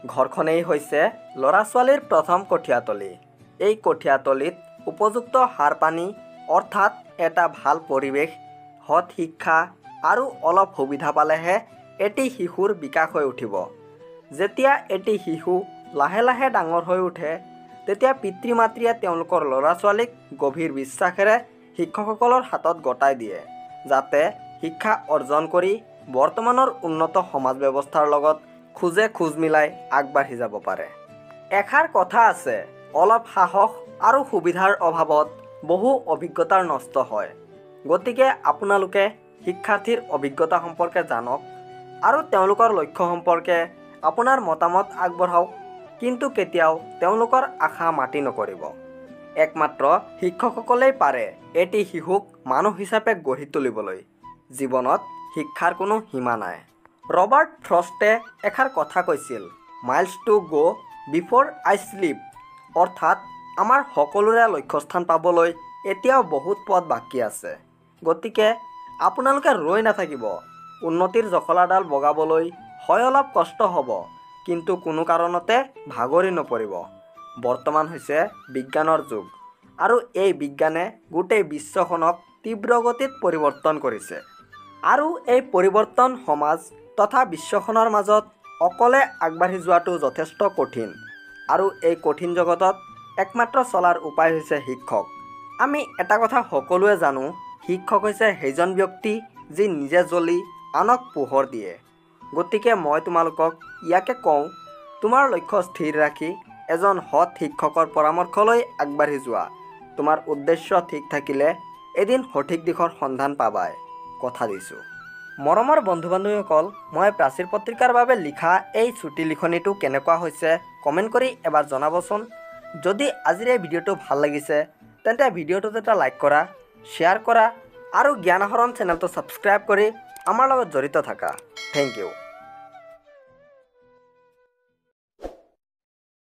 ঘৰখনেই হৈছে ল'ৰা ছোৱালীৰ প্ৰথম কঠীয়াতলী। এই কঠীয়াতলীত উপযুক্ত সাৰ পানী অৰ্থাৎ এটা ভাল পৰিৱেশ, সৎ শিক্ষা আৰু অলপ সুবিধা পালেহে এটি শিশুৰ বিকাশ হৈ উঠিব। যেতিয়া এটি শিশু লাহে লাহে ডাঙৰ হৈ উঠে, তেতিয়া পিতৃ মাতৃয়ে তেওঁলোকৰ ল'ৰা ছোৱালীক গভীৰ বিশ্বাসেৰে শিক্ষকসকলৰ হাতত গতাই দিয়ে, যাতে শিক্ষা অৰ্জন কৰি বৰ্তমানৰ উন্নত সমাজ ব্যৱস্থাৰ লগত খোজে খোজ মিলাই আগবাঢ়ি যাব পাৰে। এষাৰ কথা আছে, অলপ সাহস আৰু সুবিধাৰ অভাৱত বহু অভিজ্ঞতাৰ নষ্ট হয়। গতিকে আপোনালোকে শিক্ষাৰ্থীৰ অভিজ্ঞতা সম্পৰ্কে জানক আৰু তেওঁলোকৰ লক্ষ্য সম্পৰ্কে আপোনাৰ মতামত আগবঢ়াওক, কিন্তু কেতিয়াও তেওঁলোকৰ আশা মাটি নকৰিব। একমাত্ৰ শিক্ষকসকলেই পাৰে এটি শিশুক মানুহ হিচাপে গঢ়ি তুলিবলৈ। জীৱনত শিক্ষাৰ কোনো সীমা নাই। ৰবাৰ্ট ফ্ৰষ্টে এষাৰ কথা কৈছিল, miles to go before I sleep, অৰ্থাৎ আমাৰ সকলোৰে লক্ষ্যস্থান পাবলৈ এতিয়াও বহুত পথ বাকী আছে। গতিকে আপোনালোকে ৰৈ নাথাকিব। উন্নতিৰ জখলাডাল বগাবলৈ হয় অলপ কষ্ট হ'ব, কিন্তু কোনো কাৰণতে ভাগৰি নপৰিব। বৰ্তমান হৈছে বিজ্ঞানৰ যুগ আৰু এই বিজ্ঞানে গোটেই বিশ্বখনক তীব্ৰ গতিত পৰিৱৰ্তন কৰিছে। আৰু এই পৰিৱৰ্তন সমাজ তথা বিশ্বখনৰ মাজত অকলে আগবাঢ়ি যোৱাটো যথেষ্ট কঠিন। আৰু এই কঠিন জগতত একমাত্ৰ চলাৰ উপায় হৈছে শিক্ষক। আমি এটা কথা সকলোৱে জানো, শিক্ষক হৈছে সেইজন ব্যক্তি যি নিজে জ্বলি আনক পোহৰ দিয়ে। গতিকে মই তোমালোকক ইয়াকে কওঁ, তোমাৰ লক্ষ্য স্থিৰ ৰাখি এজন সৎ শিক্ষকৰ পৰামৰ্শ লৈ আগবাঢ়ি যোৱা। তোমাৰ উদ্দেশ্য ঠিক থাকিলে এদিন সঠিক দিশৰ সন্ধান পাবাই, কথা দিছোঁ। মৰমৰ বন্ধু বান্ধৱীসকল, মই প্ৰাচীৰ পত্ৰিকাৰ বাবে লিখা এই চুটি লিখনিটো কেনেকুৱা হৈছে কমেণ্ট কৰি এবাৰ জনাবচোন। যদি আজিৰ এই ভিডিঅ'টো ভাল লাগিছে তেন্তে ভিডিঅ'টোত এটা লাইক কৰা, শ্বেয়াৰ কৰা আৰু জ্ঞান আহৰণ চেনেলটো ছাবস্ক্ৰাইব কৰি আমাৰ লগত জড়িত থাকা। Thank you.